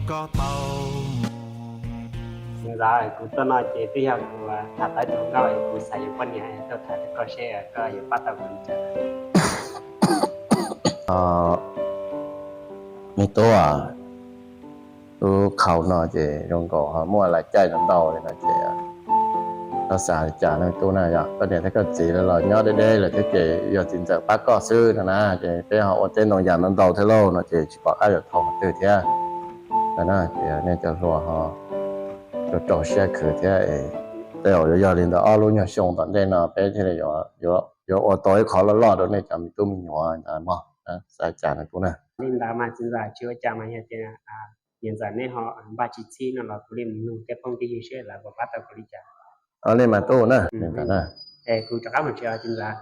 Koj tau mus. Kuv tuaj no ces twb yog kuv tham tau ib tug nkauj es kuv xav yuav poj niam tuaj tham rau koj seb koj yuav pab tau kuv li cas. Me tub, lub qhov no ces zoo nkaus ho muaj laj caij ntau ntau li no ces koj xav li cas no tub na, yog koj niam thiab koj txiv los nyob deb deb lawm thiab ces yog txiv ntxawm pab koj xwb no na, ces peb ho ua teb ntoo yas ntau ntau thiab lauj no ces tsis pom qab yuav thau qhov twg thiab no na. Ces nej cov hluas ho rau rau siab khwv thiab es tej zaum yuav yog li ntawd ob lub nyuag xyoo tom ntej no peb thiaj li yuav ua tau ib qho loj loj rau nej cov me tub me nyuam ntawd mog. Xav li cas no tub na? Li ntawd mas txiv ntxawm tsis ua cas mas yog tias niam ntxawm nej ho npaj tsis txhij no los kuv li mus nug tej phooj tej ywg seb lawv puas pab tau kuv li cas. Li mas tub na, li ntawd na. Es kuv rov qab mus tsev os txiv ntxawm.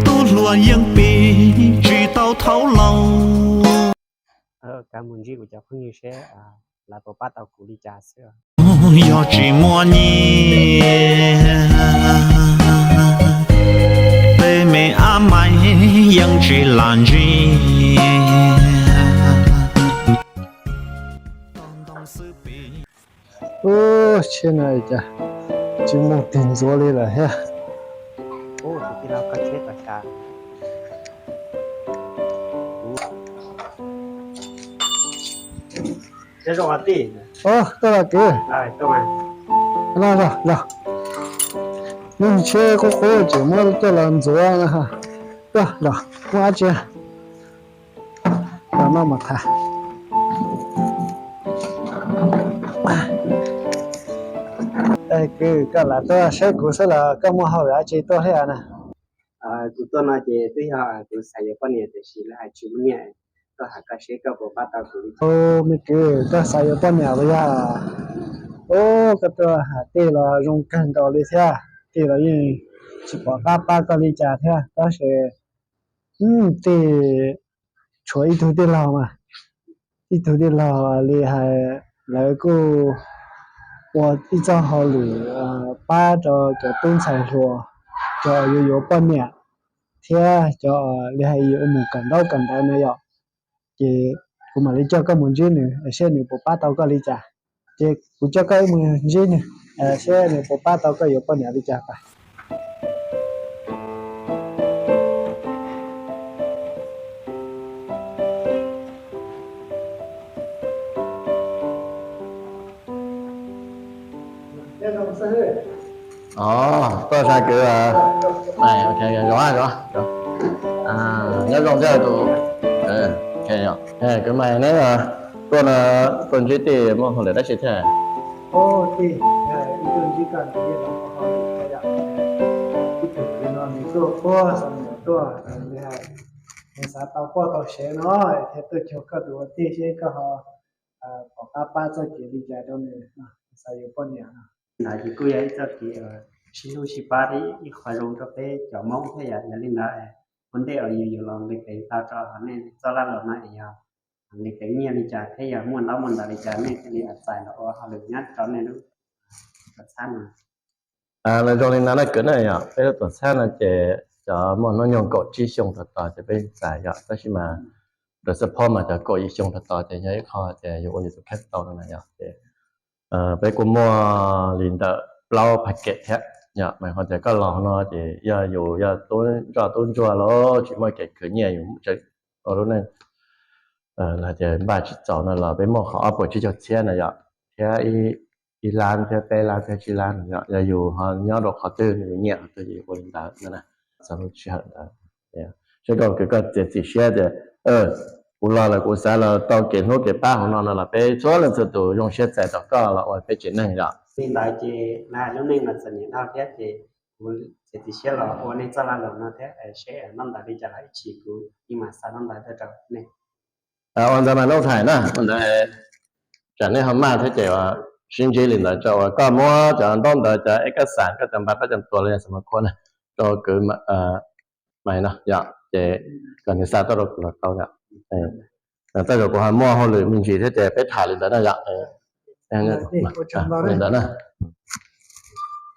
Tub hluas yeej pib tsis tau thaub lauj. Kav mus ntsib kuv cov phooj ywg seb lawv puas pab tau kuv li cas xwb. Yog tsis muaj nyiaj, tej me ab mais yeej tsis lam ntsib. Ub, tsheb no cas tsis mus tig ntxuav li lawm thiab. Tus tij laug, koj tsheb tom cas? Tuaj los kwv. Los, los. Neb tsheb qub qub tseem muab coj los ntxuav. Tuaj los, muaj dab tsi los noj mas tham. Kwv, koj lam tuaj saib kuv xwb los koj muaj hauj lwm dab tsi tuaj thiab na? Kuv tuaj no ces twb yog kuv xav yuav poj niam tiam sis lawv hais tsis muaj nyiaj, tuaj hais koj seb koj puas pab tau kuv li. Me kwv, koj xav yuav poj niam los yog? Ub, koj tuaj hais tej los zoo kawg nkaus li thiab, tej los yeej tsis pom qab pab koj li cas thiab tab sis tej tshuav ib tug tij laug mas, ib tug tij laug li hais lawv kuj ua ib txoj hauj lwm pab rau cov tub ntxhais hluas, cov yuav yuav poj niam thiab cov li hais yuav mus kawm ntaub kawm ntawv na yom. Ces kuv mam li coj koj mus ntsib nws seb nws puas pab tau koj li cas. Ces kuv coj koj mus ntsib nws seb nws puas pab tau koj yuav poj niam li cas pas. Tuaj saib kwv, nyob zoo thiab tus, kwv Maiv neb tuaj no tuaj ntsib tij muaj hauj lwm dab tsi thiab? Ib tug kwv no nws tuaj puag Xeev Khuam tuaj, nws xav tau poj tau sev no thiaj tuaj cuag koj tus ua tij seb koj ho pom qab pab txoj kev li cas rau nws, xav yuav poj niam no. Ntawd ces kuj yog ib txoj kev sib hlub sib pab ib qho zoo rau peb cov Hmoob thiab yom. Yog li ntawd, ua ntej uas yus yuav los nqis peev tau rau hauv nej txoj laj lus no es yog nqis peev nyiaj li cas thiab yog muaj ntaub muaj ntawv li cas nej thiaj li txais los ua hauj lwm nyob rau nej lub tuam txhab no? Los zoo li no na kwv na, yog peb lub tuam txhab no ces cov muaj hnub nyoog kaum tsib xyoo rau tod ces peb txais yom, tab sis mas lawv support mas cov kaum yim xyoo rau tod ces yog ib qho ces yus ua yus tus capital no na yom. Ces peb kuj muaj li ntawm plaub phav kem thiab yom, mas qhov tias koj los no ces yog yus yog tub ntsoj tub ntsuag los tsis muaj kev khwv nyiaj yus tseem ua lub neej los tias npaj tsis txaus no los peb muaj qhov ob puas tsib caug txhiab no yom, thiab ib lab thiab peb lab thiab tsib lab no yom. Yog yus ho nyob rau qhov twg yus nyiam qhov twg yus ua li ntawd no na. Txog lub sij hawm ntawd seb koj kwv koj txiav txim siab tias kuv los lawm kuv xav los tau kev hlub kev pab hauv no no los peb txhua leej txhua tus zoo siab txais tos koj los ua peb tsev neeg yom. Li ntawd ces lawv hais lub neej mas txom nyem dhau thiab ces kuv txiav txim siab los ua nej txoj laj lus no thiab seb noj ntawd li cas los ib chim kuv yeej mam xa noj ntawd tuaj rau nej. Ua ntawd mas Nuj Thaiv na, ua ntawd tsam nej ho maj thiab ces sib ntsib li ntawd tso uas koj muab cov ntaub ntawv cov ej kas xas koj cov npav koj cov tuas los yog xam mas khua na rau kwv Maiv no yom, ces kom nws xa tuaj rau kuv los tau yom. Tej zaum kuv ho muaj hauj lwm me ntsis thiab ces peb tham li ntawd na yom. Li ntawd na.